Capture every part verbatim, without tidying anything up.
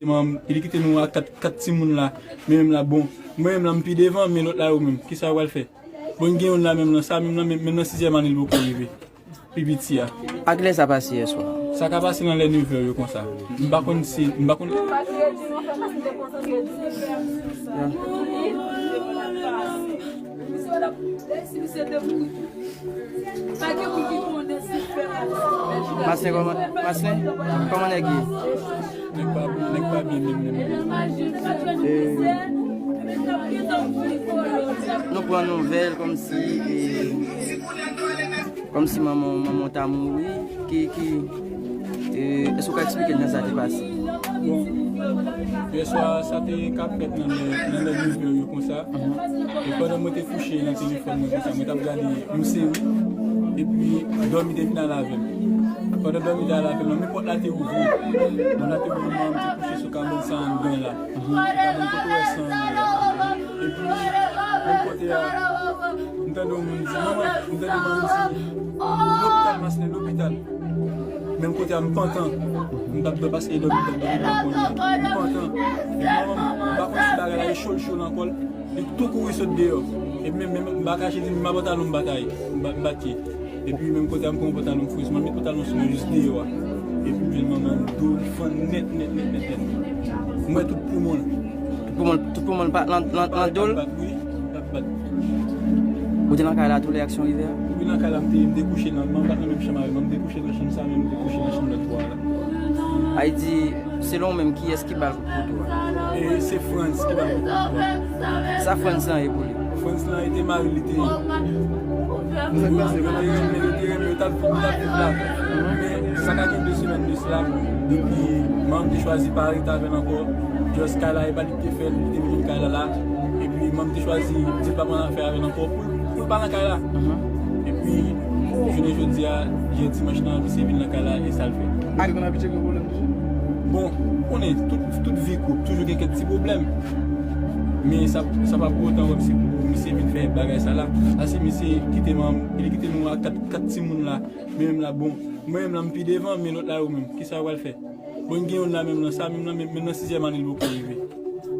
Manman, li kite nou ak kat, kat timoun la. Men menm la, bon, mwen menm la, m pi devan, men lòt la yo menm, kisa yo pral fè? Bon, gen youn la menm nan, sa menm nan, menm, menm nan sizyèm ane, li poko rive. Pi piti a. A kilè sa pase yèswa? Sa ka pase nan lè nevè yo konsa. M pa konn si, m pa konn. Maslin, kòman, Maslin, kòman nèg ye? Nèg pa, nèg pa byen menm, menm, menm. E, nou pran nouvèl kòmsi, e, kòmsi manman, manman w ta mouri. Ki, ki, e, èske w ka eksplike n jan sa te pase? Bon, yèswa, sa te ka fèt nan lè, nan lè nevè yo konsa. E pandan mwen te kouche nan telefòn mwen konsa, mwen t ap gade yon seri, epi dòmi te vin al avè m. Pandan dòmi te al avè m, men pòt la te ouvri. Pòt la te ouvri, mwen te kouche sou kabann sa anndan la. Kabann kote w wè sa anndan la. Epi, menm kote a, m tande yon moun di, "Manman," m tande manman di, "Lopital, Maslin, lopital." Menm kote a, m pantan. M t ap dòmi paske e dòmi m t ap dòmi, m pa konnen. M pantan. Epi manman m, m pa konn si bagay la e cho l cho l ankò, li tou kouri sot deyò. Epi menm, menm, m pa kache di, m a pantalon m batay, m ba-, m bat ye. Epi menm kote a, m pran pantalon m foure sou mwen, m met pantalon sou mwen jis deyò a. Epi m jwenn manman m, do l fann nèt, nèt, nèt, nèt, nèt. M wè tout poumon l. Tout poumon l, tout poumon l pa nan, nan, nan do l? Bat, wi, bat, bat. Ou te nan kay la tou lè aksyon rive a? Wi, nan kay la, m te, m te kouche nan, m pa t nan menm chanm avè l, non, m te kouche nan chanm sa menm, m te kouche nan chanm lòt bò a la. Ay di, selon ou menm, kiyès ki ba l kout kouto a? E se Frantz ki ba l kout kouto a. Sa Frantz lan ye pou li? Frantz lan, e te mari l li te ye. Yo te renmen, yo te renmen, yo t ap, yo t ap viv la. Men sa ka gen de semèn de sila, epi manman m te chwazi pa rete avè l ankò. Just kay la, e pa li ki te fè l, li te vin jwenn kay la la. Epi manman m te chwazi di l pa pran afè avè l ankò pou l, pou l pa nan kay la. Epi jounen jodi a, jè dimanch lan, misye vin nan kay la, e sa l fè. Ou te konn abitye gen pwoblèm toujou? Bon, ou konnen, tout, tout vi koup, toujou gen kèk ti pwoblèm. Men sa, sa pa pou otan kòmsi pou misye vin fè bagay sa la. Paske misye kite manman, li kite nou ak kat, kat timoun la. Men menm la, bon, mwen menm la, m pi devan, men lòt la yo menm, kisa yo pral fè? Bon, gen youn la menm nan, sa menm nan, menm, menm nan sizyèm ane, li poko rive.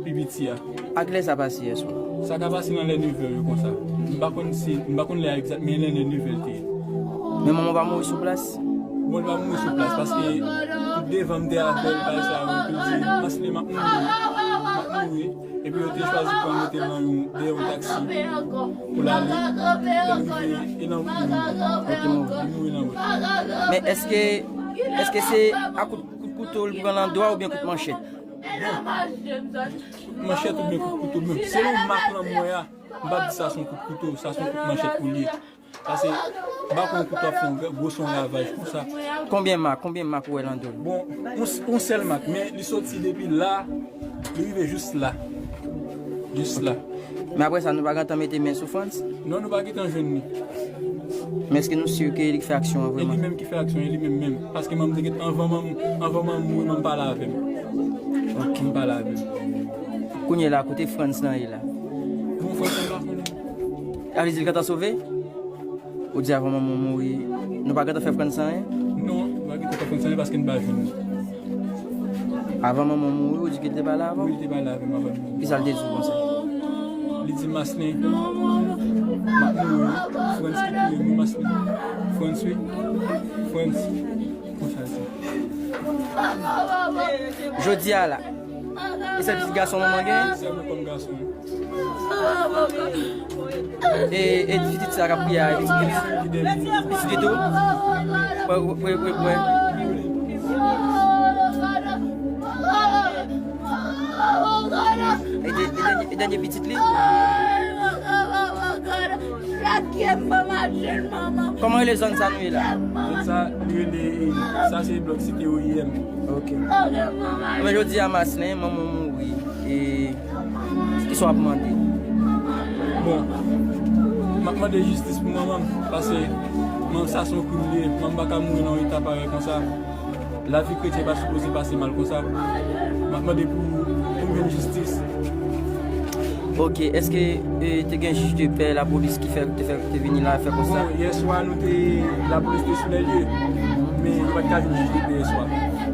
Pi piti a. A kilè sa pase yèswa? Sa ka pase nan lè nevè yo konsa. M pa konn si, m pa konn lè a egzak, men lè, lè nevè l te ye. Men manman w pa mouri sou plas? Bon, li pa mouri sou plas, paske tout devan m te avè l, bagay sa yo, epi l di, "Maslin, m ap mouri, m ap mouri." Epi yo te chwazi pran mete l nan yon, dèyè yon taksi pou l ale. Lè l rive, e nan wout li mouri. Li mouri nan wout. Men èske, èske se a kout, kout kouto l pran nan do a oubyen kout manchèt? Bon, kout manchèt oubyen kout kouto, men selon mak lan m wè a, m p ap di sa se yon kout kouto, sa se yon kout manchèt pou l ye. Paske, m pa konn kouto ap fè yon gwo son ravaj konsa. Konbyen mak, konbyen mak ou wè nan do l? Bon, yon, yon sèl mak, men li soti depi la, li rive jis la. Jis la. Men apre sa, nou pa gentan mete men sou Frantz? Non, nou pa gentan jwenn li. Men èske nou si ke li k fè aksyon an vrèman? E li menm ki fè aksyon, e li menm menm. Paske manman m te gentan, anvan manman, anvan manman m mouri, manman m pale avè m. Ok. M pale avè m. Kounye a la, kote Frantz lan ye la? Bon, Frantz lan pa konnen. A vle di l gentan sove? Ou di avan manman w mouri, nou pa gentan fè Frantz anyen? Non, nou pa gentan fè Frantz anyen paske n pa jwenn li. Avan manman w mouri, ou di ke l te pale avan? Wi, li te pale avè m avan l mouri. Kisa l te di w konsa? Li di, "Maslin, m ap mouri. Frantz ki touye m, wi, Maslin. Frantz, wi. Frantz." Konsa l di. Jodi a la, e sèl pitit gason manman gen? Sèl mwen kòm gason. E, e pitit sa k ap kriye a, e pitit li? Pitit li tou? Wè, wè, wè, wè, wè. E de-, e dènye, e dènye pitit li? Kòman rele zòn sa nou ye la? Zòn sa, li rele, sa se blòk Site O I M. Ok. Men jodi a, Maslin, manman w mouri. E kisa w ap mande? Bon, m ap mande jistis pou manman m, paske manman sa se yon krim li ye. Manman m pa ka mouri nan yon eta parèy konsa. Lavi kretyen pa sipoze pase mal konsa. M ap mande pou, pou m jwenn jistis. Ok, èske, e, te gen jij de pè, lapolis ki fè, te fè, te vini la fè konsta? Bon, yèswa nou te, lapolis te sou lè lye, men yo pa t ka jwenn jij de pè yèswa.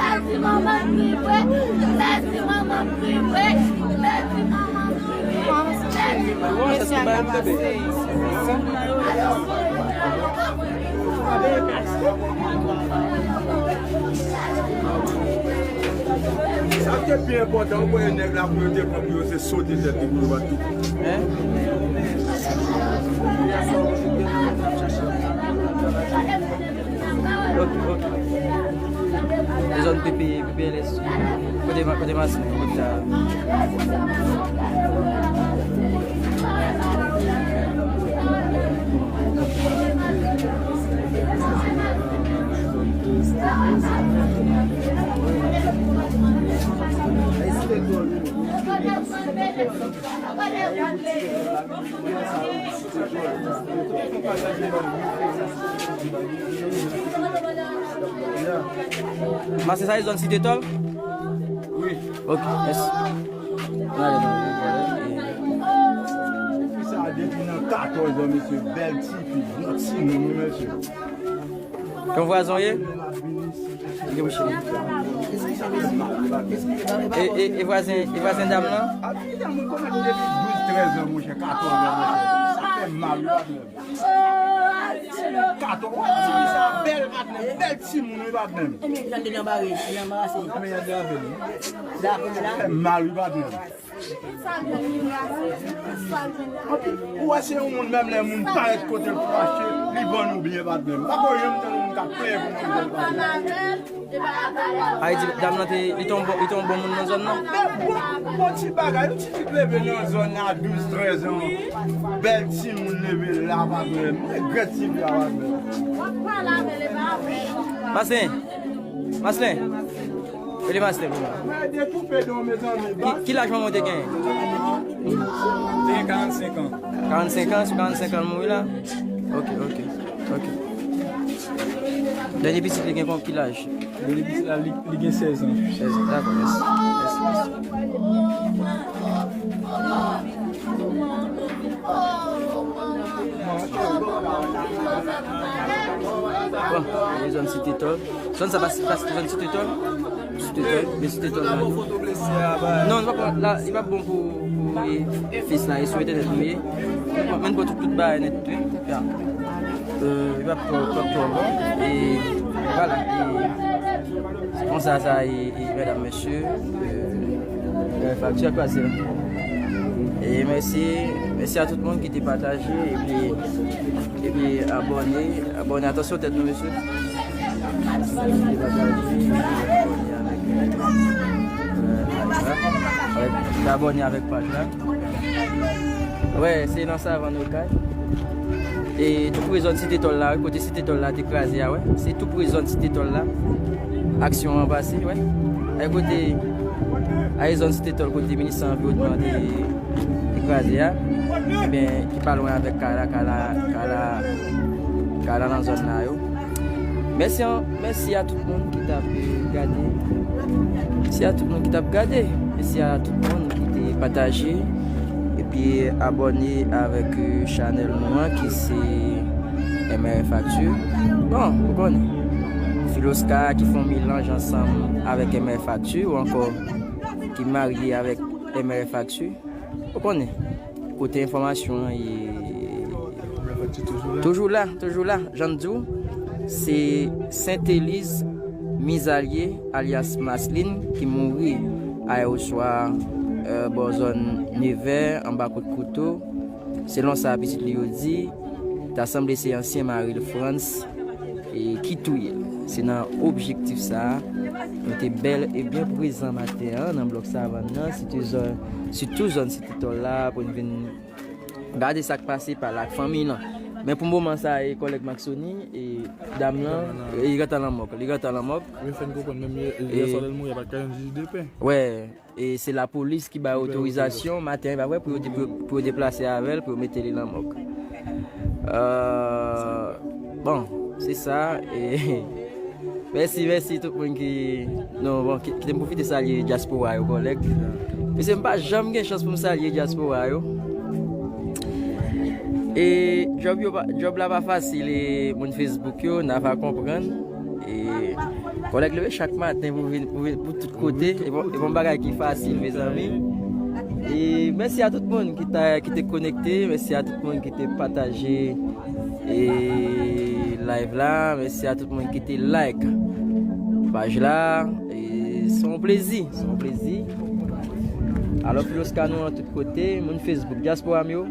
Pèdi manman m pi pre. Pèdi manman m pi pre. Pèdi manman m pi pre. Pèdi manman m pi pre. Sa ki te pi enpòtan, ou kwè nèg la pou yo te pran pou yo se sote tèt li pou yo pa touche. Ok, ok. Se zòn P P, P P L S. Kote, kote Maslin, kote sa. Maslin, sa se zòn Site Tòl? Wi. Ok, mèsi. Fi sa depi nan katòz an, mesye, bèl tifi, bon timoun, wi, mesye. Kon vwazen w ye? E, e, e vwazen, e vwazen dam lan? A, fi sa, mwen konnen li depi douz, trèz an, monchè, katòz an, monchè. Sa fè mal, wi, patnè. Kato, wè, ti fi sa bèl, patnè. Bèl timoun, wi, patnè. Ebyen, jan de nan bare, nan bare se. Ebyen, y ap lave li. Lave la. Fè mal, wi, patnè. Anpi, ou wè se yon moun, menm lè moun parèt kote l pou achte, li vann ou byen, patnè. M pa ko janm tande moun k ap plenyen pou moun vòl, patnè. Ay di, dam lan te, li te yon bon, li te yon bon moun nan zòn nan? Men bon, bon ti bagay, yon ti fi leve nan zòn nan a douz, trèz an. Bèl timoun leve la, patnè. M regrèt ti fi a, patnè. Maslin. Maslin. Rele Maslin pou mwen. Ki, ki laj manman w te genyen? Te gen karannsenk an. Karannsenk an, sou karannsenk an l mouri la? Ok, ok, ok. Dènye pitit li gen kon ki laj? Dènye pitit la, li, li gen sèz an. Sèz an, dakò, mèsi. Mèsi, mèsi. Bon, e zòn Site Tòl. Zòn sa pa, pa zòn Site Tòl? Site Tòl, men Site Tòl la. Non, li pa bon, la, li pa bon pou, pou, e, fis la, e sou entènèt nou ye. Bon, men bon, tout, tout bagay nèt, wi. Ya. E, li pa twò, pa twò bon. E, vwala, e, se konsa sa ye, e, medam, mesye, e, e, fakti a kwaze la. E mèsi, mèsi a tout moun ki te pataje, epi, epi abòne, abòne, atansyon tèt nou, mesye. Ki te pataje, epi abòne avèk, e, paj la. Abòne avèk paj la. Wè, se nan Savann Okay. E tou pre zòn Site Tòl la, wi, kote Site Tòl la te kraze a, wè. Se tou pre zòn Site Tòl la. Aksyon an pase, wè. Ay kote, ay zòn Site Tòl kote minis anviwònman te, te kraze a. Ebyen, ki pa lwen avèk kay la, kay la, kay la, kay la nan zòn la yo. Mèsi an, mèsi a tout moun ki t ap, e, gade. Mèsi a tout moun ki t ap gade. Mèsi a tout moun ki te pataje epi abòne avèk, e, chanèl nou an ki se M R F Actu. Bon, ou konnen. Filosca ki fè yon melanj ansanm avèk M R F Actu ou ankò ki marye avèk M R F Actu. Ou konnen, kote enfòmasyon an ye. Toujou la, toujou la. Jan m di w, se Senteliz Mizalye, alyas Maslin, ki mouri ayè oswa, e, bò zòn Nevè, anba kout kouto. Selon sa pitit li yo di, ta sanble se ansyen mari l, Frantz, e ki touye l. Se nan objektif sa a, nou te bèl e byen prezan maten an nan blòk Savann nan, sitou zòn, sitou zòn Site Tòl la, pou n vin gade sa k pase pa la ak fanmi l lan. Men pou moman sa, e kòlèg Maxony, e dam lan, e li gentan lanmò, li gentan lanmò. Wi, fè n konprann, menm yè, yè swa lè l mouri, pa t ka jwenn jij de pè. Wè. E se lapolis ki bay otorizasyon maten an, pa vre, pou yo, pou yo, pou yo deplase avè l, pou yo mete li nan mòg. Euh, bon, se sa. E mèsi, mèsi tout moun ki, non, bon, ki, kite m pwofite salye dyaspora yo, kòlèg. Mesye, m pa janm gen chans pou m salye dyaspora yo. E djòb yo pa, djòb la pa fasil, e moun Facebook yo, n a va konprann. E kòlèg leve chak maten pou vin, pou vin, pou tout kote, e bon, e bon bagay ki fasil, mezanmi. E mèsi a tout moun ki ta, ki te konekte, mèsi a tout moun ki te pataje e live la, mèsi a tout moun ki te like paj la. E se yon plezi, se yon plezi. Alò, Filosca nou an tout kote, moun Facebook, dyaspora m yo.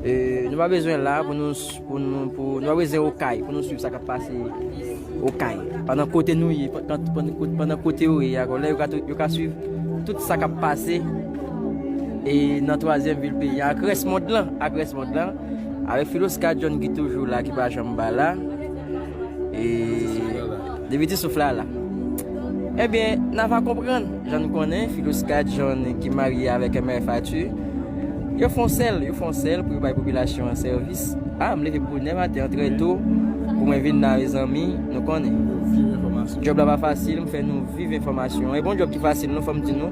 E, nou pa bezwen la pou nou, pou nou, pou, nou pa bezwen Okay pou nou swiv sa k ap pase Okay. Pandan kote nou ye, pandan, pandan kote yo ye, akò, lè yo ka, yo ka swiv tout sa k ap pase e nan twazyèm vil peyi a, ak rès mond lan, ak rès mond lan, avèk Filosca John ki toujou la, ki pa janm pa la. E depi ti souf la la. Ebyen, n a va konprann, jan n konnen, Filosca John ki marye avèk M R F Arthur, yo fè yon sèl, yo fè yon sèl pou yo bay popilasyon an sèvis. A, m leve bonè maten an trè to pou mwen vin la, mezanmi, nou konnen. Djòb la pa fasil, m fè nou viv enfòmasyon. E bon djòb ki fasil, non, fò m di nou.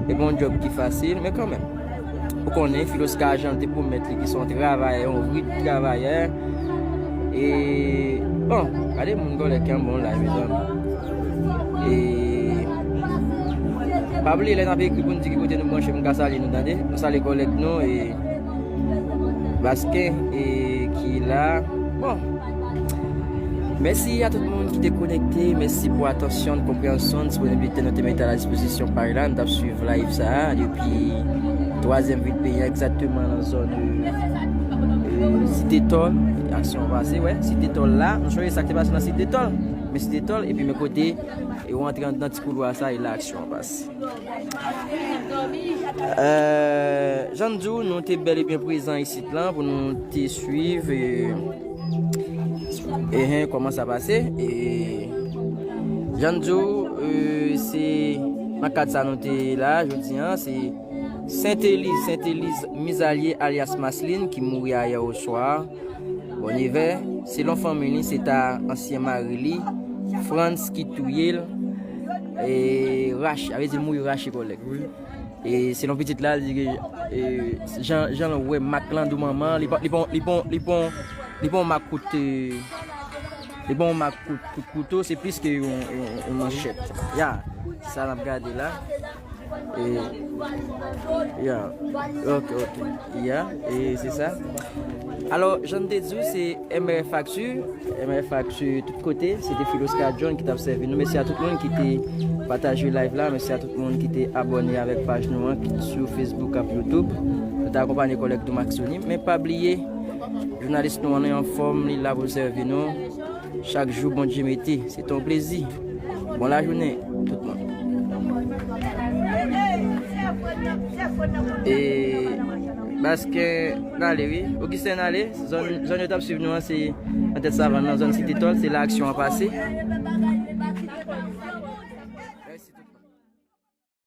E bon djòb ki fasil, men kanmenm. Ou konnen, Filosca John te pwomèt li ki se yon travayè, yon vre travayè. E, bon, gade moun kòlèg ki anba yon live, mezanmi. E, pa bliye, lè n ap ekri pou n di ki kote nou branche, m ka salye nou, tande. Nou salye kòlèg nou, e, Basken, e, ki la. Bon. Mèsi a tout moun ki te konekte. Mèsi pou atansyon, konpreyansyon, disponibilite nou te mete a la dispozisyon paj la. Nou t ap swiv live sa a depi twazyèm vil peyi a, egzakteman nan zòn, e, e, Site Tòl. Aksyon pase, wè, Site Tòl la. Nou sonje sa k te pase nan Site Tòl. Men Site Tòl, epi men kote, e ou antre anndan ti koulwa sa, e la aksyon an pase. Euh, jan m di w, nou te bèl e byen prezan isit lan pou nou te swiv, e, e, hen, kòman sa pase. E, jan m di w, euh, se nan kad sa nou te la, jodi a, se Senteliz, Senteliz Mizalye alyas Maslin ki mouri ayè oswa. Bon, nèf è, selon fanmi li, se ta ansyen mari li, Frantz, ki touye l, e, rache, sa vle di l mouri rache kòlèg. E selon pitit la, li di ke, e, jan, jan l wè mak lan dou manman, li pa, li pa, li pa, li pa, li pa yon mak kout, e, li pa yon mak kout, kout kouto, se plis ke yon, yon, yon manchèt. Ya, se sa n ap gade la. E, ya. Ok, ok. Ya, e se sa. Alò, jan m te di w, se M R F Actu. M R F Actu tout kote. Se te Filosca John ki t ap sèvi nou. Mèsi a tout moun ki te pataje live la. Mèsi a tout moun ki te abòne avèk paj nou an, ki sou Facebook ak YouTube. Nou te akonpanye kòlèg nou Maxoni. Men pa bliye, jounalis nou an anfòm, li la pou l sèvi nou. Chak jou Bondye mete, se te yon plezi. Bon lajounen, tout moun. E, Basken n ale, wi. Augustin n ale. Zòn, zòn yo t ap swiv nou an, se nan tèt savann nan, zòn Site Tòl, se la aksyon an pase.